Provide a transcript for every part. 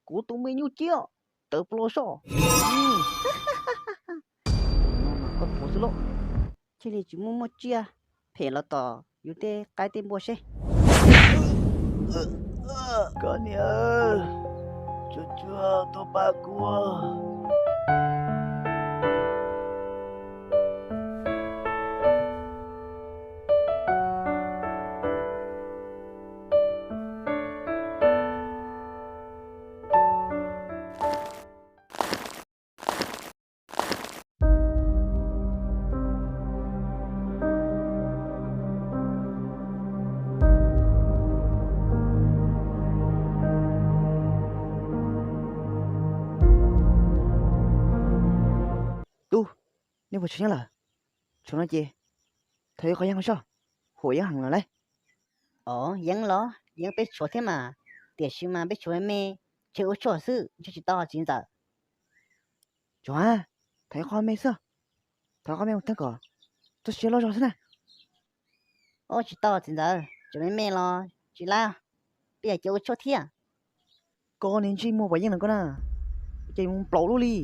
Kuv tus me nyuj ciab, tawv plaws soj. Koj tuag xwb lauj. Thiaj li tsis muaj muaj tsiaj phem los tom yus tej qaib tej npua seb. Koj niam, tsuag tsuag tuaj pab kuv. Tub, nej puas tshuav yeeb lawm? Tshuav no ces thov ib qho yeeb soj, huam yeeb heev lawm lauj. Os, yeeb los yeeb peb tshuav thiab mas, tiam sis mas peb tshuav me me, tshuav ua tshuaj xwb, ntshe tsis tau txiv ntxawm. Tshuav, thov ib qho me xwb, thov ib qho me mus theej kom txoj sia loj zog xwb na. Os, tsis tau txiv ntxawm, tshuav me me los tsis lab, peb yuav cia ua tshuaj thiab. Koj niag ntsej muag huam yeeb no koj na, cas mus plaum luaj li.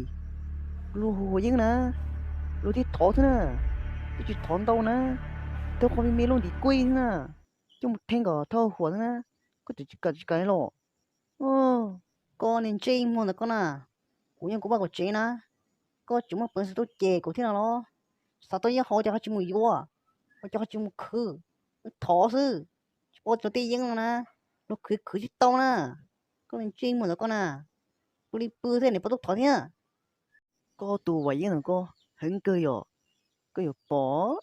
Luag hu huam yeeb na, luag thiaj thov xwb na, twb tsis thov ntau na, thov qhov me me luaj ntim kuj xwb na, coj mus theej kom thov huam xwb na, koj tseem tsis kam tsis kam li los. Koj niag ntsej muag ntawm koj na, kuv nyob kuv vaj kuv tsev na, koj tseem muaj peev xwm tuaj cem kuv thiab no los? Xav tau yeeb hauv ces ho tsis mus yuav, ho ces ho tsis mus khwv, thov xwb. Tsis paub cov tej yeeb no na, luag khwv khwv tsis tau na. Koj niag ntsej muag ntawm koj na, pw li pw thiab nim paub tuaj thov thiab. Koj tus huam yeeb ntawm koj heev kawg yom, koj yuav pom.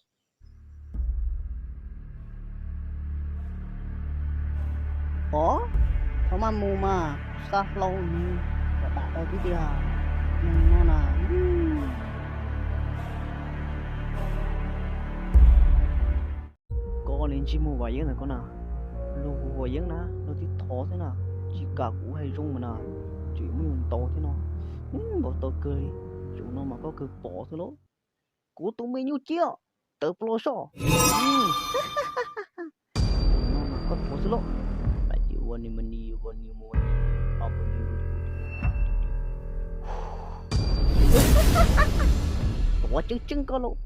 Pom, thaum maj mus mas xa hlau nws kom dam tau tib tiag. Nws no na, koj niag ntsej muag huam yeeb ntawm koj na, luag hu huam yeeb na luag thiaj thov xwb na, tsis kam kuv hais zoo mas na, tseem muaj ntau thiab no, npau taws kawg li. Zaum no mas koj kawg pom xwb lauj. Kuv tus me nyuj ciab, tawv plaws soj. Koj tuag xwb lauj. Tuav tseeb tseeb koj lauj.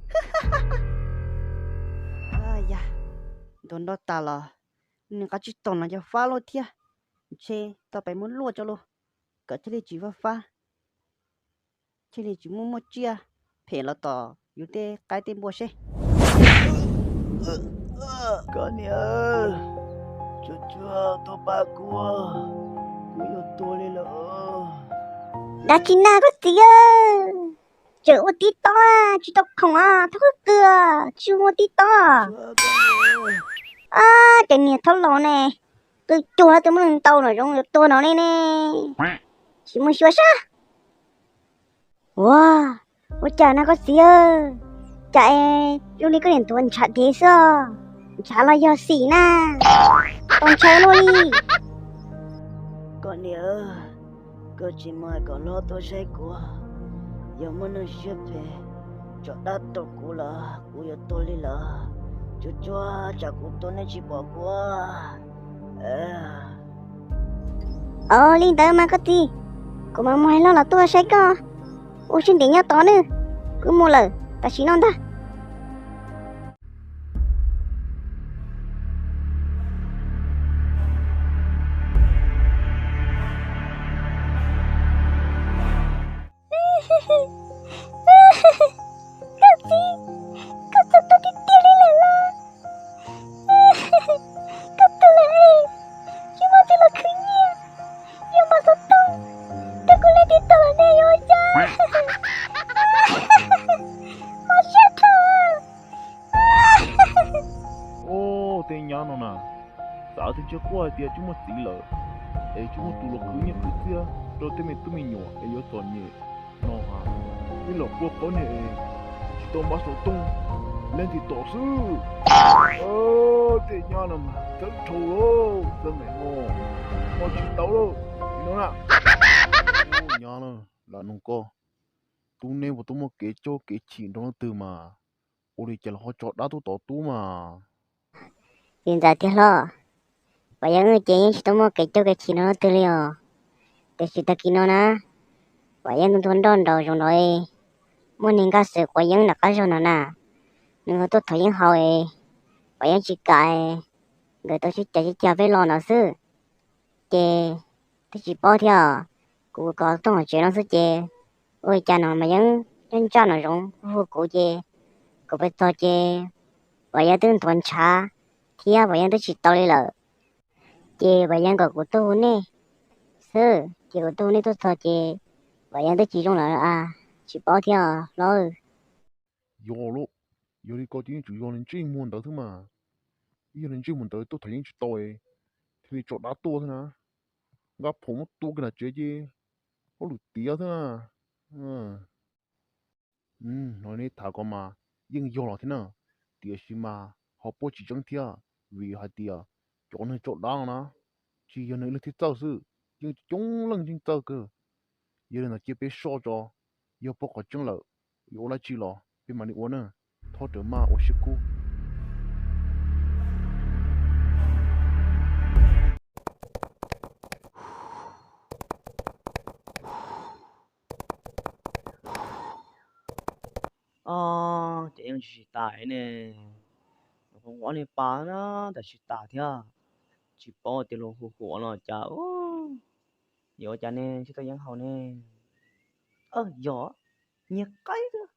Yog ntuag nroj tas los nws nqa tsib tog no cov fab loj thiab, ntshe tau pem muab luaj tso lauj, kom thiaj li tsis fab fab, thiaj li tsis muaj muaj tsiaj phem los tom yus tej qaib tej npua seb. Koj niam, tsuag tsuag tuaj pab kuv, kuv yuav tuag li lawm. Dab tsi na koj txiv, tseem ua tib tob tsis tau khoom, thov qwj qw, tsis ua tib tob. Cov niag thaub laus ne, qw cuag twb muab nws ntaus nram zoov yuav tuag no ne ne, tsis mus xyuas sab. Ua, ua cas na koj txiv, cas es zoo li koj niam ntuav ntshav dev xwb, ntshav los yog xim na, tau ntshai luaj li. Koj niam, koj tsis mus kom hlob tuaj saib kuv, yog muaj neeg siab phem tso dab rau kuv lawm kuv yuav tuag li lawm. Tsuag tsuag tsam kuv tuag nej tsis pom kuv. Ua li ntawd mas koj txiv, kuv mam mus hais hlob los tuaj saib koj. Ua siab ntev nyob tod nawb, kuv mus lawm tam sim no ntag. Koj txiv, koj txog tuaj tiag tiag li lawm los? Koj tuag lawm es tsis muaj tus los khwv nyiaj, yog mas xov tooj rau kuv leej twg tau los ne yuav ua cas? Mob siab dhau. Ub, tej nyab no na, xav tias ntshe quaj hais tias tsis muaj txiv lawm, es tsis muaj tus los khwv nyiaj khwv txiaj rau tej me tub me nyuam es yuav txom nyem no, nej los quaj qhov niag es tsis tau npaj xov tooj, leej twg tom xwb. Tej nyab no mas txawv dhau lawm, txawv me no, ho tsis tau lawm no na. Nyab na, lam nug koj, tub neb puas tau muaj kev coj kev chim nrog leej twg mas, ua li cas los ho tso dab tuaj tom tub mas? Txiv ntxawm tiag hlob, puas yog wb ces yeej tsis tau muaj kev coj kev chim nrog leej twg li os. Tiam sis tag kis no na, Vam Yeeb tuaj nrog nraum zoov no, muaj niag nkaj xwm quav yeeb nram qab zog no na, nws ho tuaj thov yeeb haus, Vam Yeeb tsis kam, nkawd tau sib cav sib cag peb los no xwb. Ces twb tsis paub thiab, kuv kom tuaj hauv tsev no xwb ces ua li cas no mas yeeb ntsaj ntsaj nram zoov hu kuv ces kuv pais txog ces Vam Yeeb twb nthuav ntshav thiab Vam Yeeb twb tsis tau li lawm. Ces Vam Yeeb kom kuv tuaj hu nej xwb, ces kuv tuaj hu nej tuaj txog ces Vam Yeeb twb tsis zoo lawm a, tsis paub thiab hlob. Yog lawm, yog li ko ces yeej tseem yog nws ntsej muag ntawd xwb mas. Yog nws ntsej muag ntawd tuaj tham yeeb tsis tau, thiaj li tso dab tuaj xwb na. Nqa phom muab tua kiag nram tsev ces hauj lwm tiav xwb na. No nej tham ko mas yeej yog los thiab na, tiam sis mas ho puab tsis tseeb thiab, vim hais tias cov neeg tso dab no na, tsis yog nws ib leeg thiaj txawj xwb, yeej coob leej yeej txawj kawg. Yog li ntawd cia peb soj tso, yog paub qhov tseeb lawm, yuav ua dab tsi los peb mam li ua na, txhob rawm maj ua siab kub. Os, ces yeej tsis tas ne, ob niag pas na, tas tsis tas thiab, tsis paub tias luag hu hu ua no cas. Yuav ua cas ne, tsis tau yeeb haus ne. Yog, nyiag qaib xwb.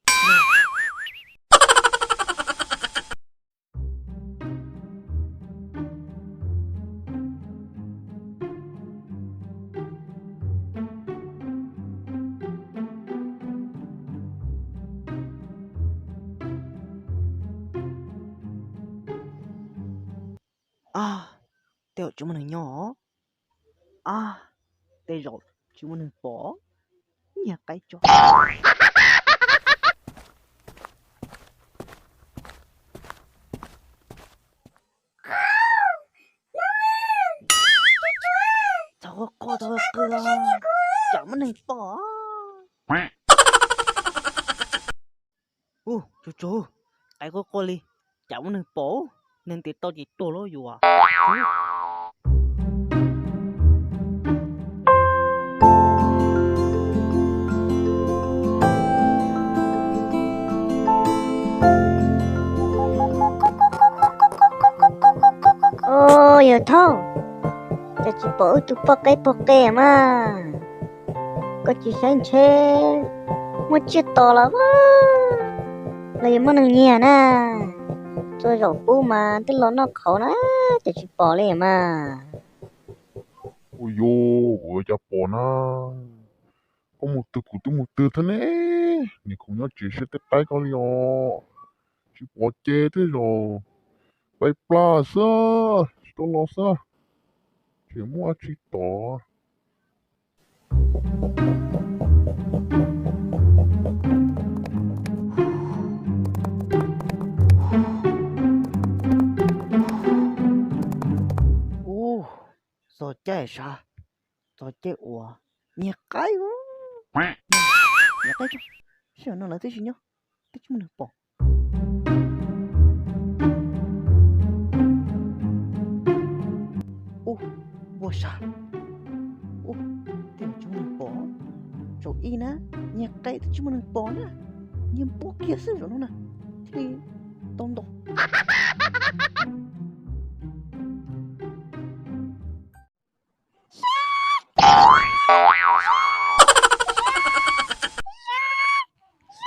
A, tej zaum tsis muaj neeg nyob. A, tej zaum tsis muaj neeg pom. Nyiag qaib tso. Txhob quaj, txhob qw, cas muaj neeg pom. Ub, tsuag tsuag, qaib quaj quaj li, cas muaj neeg pom. Neeg ntes tau ces tuag lawm yus. Os, yawg Thauj, cas tsis pom wb tus poj qaib pog qe mas? Koj tsis saib ntshe muaj tsiaj tom los los yog muaj neeg nyiag na. Txhua zaus pub mas twb los noj qhauv na, cas tsis pom li mas. Ua yog, ua cas pom na? Koj mus twg kuv twb mus twg thiab ne. Nim khoom nyob tsev siab tej qaib koj li os. Tsis pom ces tej zaum pais plas xwb, tsis tau los xwb. Tseem muaj dab tsi tom. Ub, txog caij sav, txog caij uas nyiag qaib. Nyiag qaib tso, sij hawm no lawv twb tsis nyob, twb tsis muaj neeg pom. Ub, ua sav, ub, tej zaum tsis muaj neeg pom. Zaum ib na, nyiag qaib twb tsis muaj neeg pom na, nyiag npua kiag xwb zaum no na, thiaj li tau nto.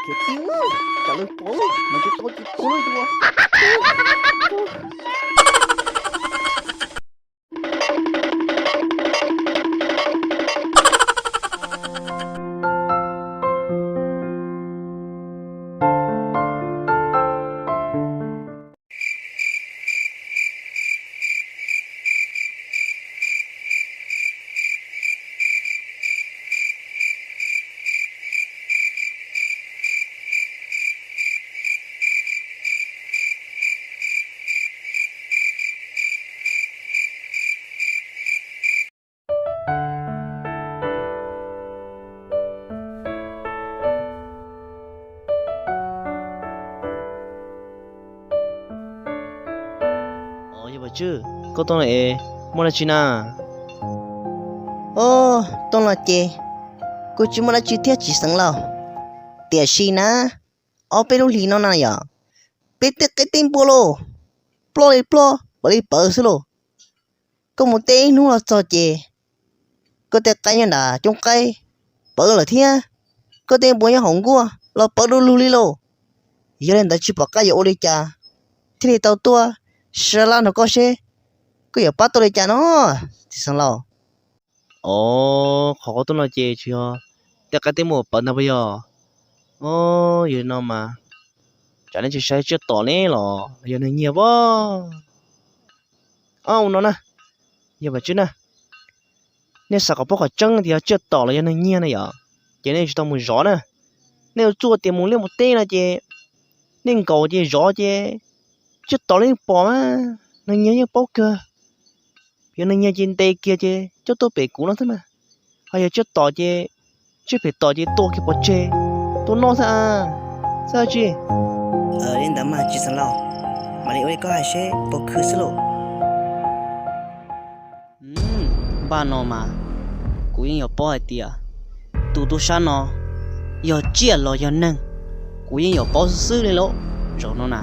Khiav tib, tsam lawv pom mas twb tau tsis tuag lawm. Os, yawg Vam Tswj, koj tuaj no es muaj dab tsi na? Au, tuaj no ces kuj tsis muaj dab tsi thiab txiv xeev laus. Tiam sis na, ob peb lub hlis no na yom, peb tej qaib tej npua lauj, ploj li ploj, pawv li pawv xwb lauj. Koj mus teb ib hnub los txog ces koj tej qaib nyob nram coob qaib pawv lawm thiab, koj tej npua nyob hauv nkuaj los pawv du lug li lauj. Yog li ntawd tsis pom qab yuav ua li cas thiaj li tau tuaj sab laj nrog koj seb koj yuav pab tau li cas no, txiv xeev laus. Au, qhov koj tuaj no ces tsis yog tej qaib tej npua pawv ntag puas yog? Au, yog li no mas tsam nej tsis saib tsiaj tom ne los yog neeg nyiag pob? Au, no na, yog Vam Tswb na, nej xav kom paub qhov tseeb tias yog tsiaj tom los yog neeg nyiag na yom, ces nej tsis tau mus zov na. Nej ua txuj tias mus liaj mus teb no ces nej nkaum ces zov ces tsiaj tom los yeej pom mas, neeg nyiag yeej paub kawg. Yog neeg nyiag ces ntes kiag ces coj tuaj pem kuv no xwb mas. Ho yog tsiaj tom ces, tsiaj phem tom ces tua kiag pov tseg, tua noj xwb a, xwb tsis. Li ntawd mas txiv xeev laus, mam li ua li koj hais seb puas khwv xwb lauj. Npaj no mas kuv yeej yuav paub hais tias tus tub sab no yog tsiaj los yog neeg, kuv yeej yuav paub xwb xwb li lauj. Zaum no na,